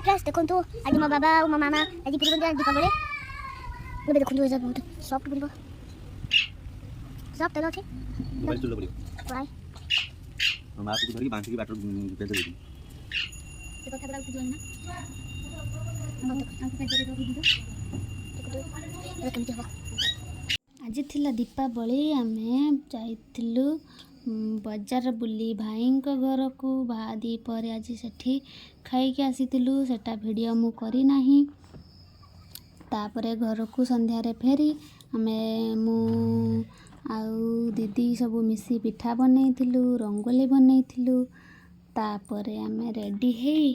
High friends, ଦେଖନ୍ତୁ, ଆଜି ମୋ ବାବା ଆଉ ମୋ ମାମା ଆଜି ପୁରୀ ମନ୍ଦିର ଦୀପାବଳି। ଏବେ ଦେଖନ୍ତୁ, ଏଇଟା ବହୁତ ସଫ୍ଟ ପୁରିବ, ସଫ୍ଟ ତେଲ ଅଛି। ମୋବାଇଲ ଚୁଲ ପଡ଼ିବ। ପ୍ରାୟ। ମୋ ମା ଧରିକି ବାନ୍ଧିକି ବାଟରୁ ପେଜ ଦେଇଦେବି। ସେ କଥା ଗୁଡ଼ା ଉଠିଯିବନି ନା? ଦେଖନ୍ତୁ, ଏବେ କେମିତି ହେବ। ଆଜି ଥିଲା ଦୀପାବଳି। ଆମେ ଯାଇଥିଲୁ ବଜାର ବୁଲି ଭାଇଙ୍କ ଘରକୁ। ଦ୍ୱିପହରେ ଆଜି ସେଠି ଖାଇକି ଆସିଥିଲୁ। ସେଟା ଭିଡ଼ିଓ ମୁଁ କରିନାହିଁ। ତାପରେ ଘରକୁ ସନ୍ଧ୍ୟାରେ ଫେରି ଆମେ, ମୁଁ ଆଉ ଦିଦି ସବୁ ମିଶି ପିଠା ବନେଇଥିଲୁ, ରଙ୍ଗୋଲି ବନେଇଥିଲୁ। ତାପରେ ଆମେ ରେଡ଼ି ହେଇ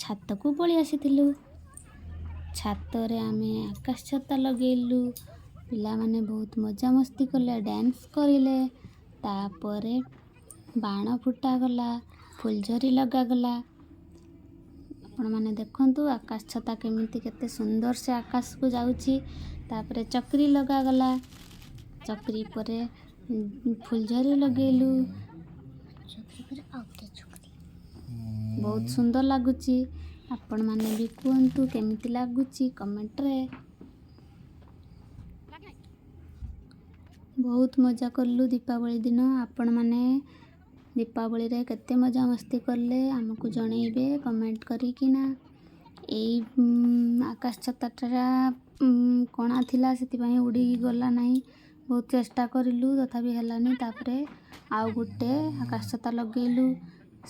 ଛାତକୁ ପଳେଇ ଆସିଥିଲୁ। ଛାତରେ ଆମେ ଆକାଶ ଛତା ଲଗେଇଲୁ। ପିଲାମାନେ ବହୁତ ମଜାମସ୍ତି କଲେ, ଡ୍ୟାନ୍ସ କରିଲେ। ତାପରେ ବାଣ ଫୁଟାଗଲା, ଫୁଲଝରି ଲଗାଗଲା। ଆପଣମାନେ ଦେଖନ୍ତୁ, ଆକାଶ ଛତା କେମିତି କେତେ ସୁନ୍ଦର ସେ ଆକାଶକୁ ଯାଉଛି। ତାପରେ ଚକ୍ରି ଲଗାଗଲା। ଚକ୍ରି ପରେ ଫୁଲଝରି ଲଗେଇଲୁ। ଚକ୍ରି ପରେ ଆଉ ଗୋଟେ ଚକ୍ରି। ବହୁତ ସୁନ୍ଦର ଲାଗୁଛି। ଆପଣମାନେ ବି କୁହନ୍ତୁ କେମିତି ଲାଗୁଛି କମେଣ୍ଟରେ। ବହୁତ ମଜା କଲୁ ଦୀପାବଳି ଦିନ। ଆପଣମାନେ ଦୀପାବଳିରେ କେତେ ମଜାମସ୍ତି କଲେ, ଆମକୁ ଜଣେଇବେ କମେଣ୍ଟ କରିକିନା। ଏଇ ଆକାଶ ଛତାଟା କଣା ଥିଲା, ସେଥିପାଇଁ ଉଡ଼ିକି ଗଲା ନାହିଁ। ବହୁତ ଚେଷ୍ଟା କରିଲୁ, ତଥାପି ହେଲାନି। ତାପରେ ଆଉ ଗୋଟେ ଆକାଶ ଛତା ଲଗେଇଲୁ,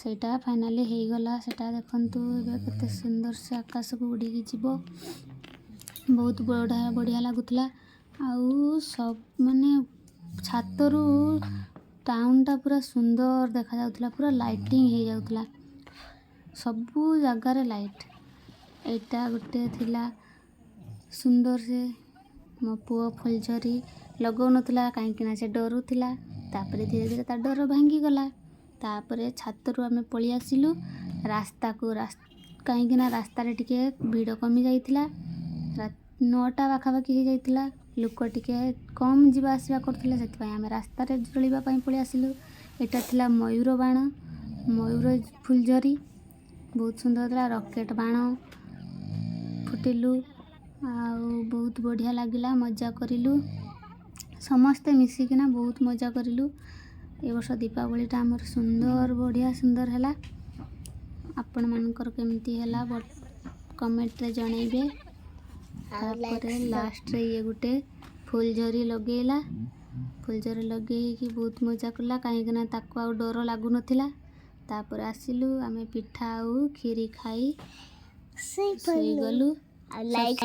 ସେଇଟା ଫାଇନାଲି ହେଇଗଲା। ସେଇଟା ଦେଖନ୍ତୁ, ଏବେ କେତେ ସୁନ୍ଦର ସେ ଆକାଶକୁ ଉଡ଼ିକି ଯିବ। ବହୁତ ବଢ଼ିଆ ବଢ଼ିଆ ଲାଗୁଥିଲା। ଆଉ ସବ ମାନେ ଛାତରୁ ଟାଉନଟା ପୁରା ସୁନ୍ଦର ଦେଖାଯାଉଥିଲା, ପୁରା ଲାଇଟିଂ ହେଇଯାଉଥିଲା, ସବୁ ଜାଗାରେ ଲାଇଟ୍। ଏଇଟା ଗୋଟେ ଥିଲା ସୁନ୍ଦର ସେ। ମୋ ପୁଅ ଫୁଲଝରି ଲଗାଉନଥିଲା, କାହିଁକିନା ସେ ଡରୁଥିଲା। ତାପରେ ଧୀରେ ଧୀରେ ତା ଡର ଭାଙ୍ଗିଗଲା। ତାପରେ ଛାତରୁ ଆମେ ପଳେଇ ଆସିଲୁ ରାସ୍ତାକୁ, କାହିଁକିନା ରାସ୍ତାରେ ଟିକେ ଭିଡ଼ କମି ଯାଇଥିଲା। 9ଟା ପାଖାପାଖି ହେଇଯାଇଥିଲା, ଲୋକ ଟିକେ କମ୍ ଯିବା ଆସିବା କରୁଥିଲେ। ସେଥିପାଇଁ ଆମେ ରାସ୍ତାରେ ଜଳିବା ପାଇଁ ପଳେଇ ଆସିଲୁ। ଏଇଟା ଥିଲା ମୟୂର ବାଣ, ମୟୂର ଫୁଲଝରି, ବହୁତ ସୁନ୍ଦର ଥିଲା। ରକେଟ ବାଣ ଫୁଟିଲୁ ଆଉ ବହୁତ ବଢ଼ିଆ ଲାଗିଲା। ମଜା କରିଲୁ ସମସ୍ତେ ମିଶିକିନା, ବହୁତ ମଜା କରିଲୁ। ଏ ବର୍ଷ ଦୀପାବଳିଟା ଆମର ସୁନ୍ଦର, ବଢ଼ିଆ ସୁନ୍ଦର ହେଲା। ଆପଣମାନଙ୍କର କେମିତି ହେଲା, କମେଣ୍ଟରେ ଜଣେଇବେ। ଆଉ ଲାଇକ୍ ତାପରେ ଲାଷ୍ଟରେ ଇଏ ଗୋଟେ ଫୁଲଝରି ଲଗେଇଲା। ଫୁଲଝରି ଲଗେଇକି ବହୁତ ମଜା କଲା, କାହିଁକିନା ତାକୁ ଆଉ ଡର ଲାଗୁନଥିଲା। ତାପରେ ଆସିଲୁ ଆମେ, ପିଠା ଆଉ କ୍ଷୀରି ଖାଇ ଶୋଇପଡ଼ିଲୁ। ଶୋଇଗଲୁ। ଆଉ ଲାଇକ୍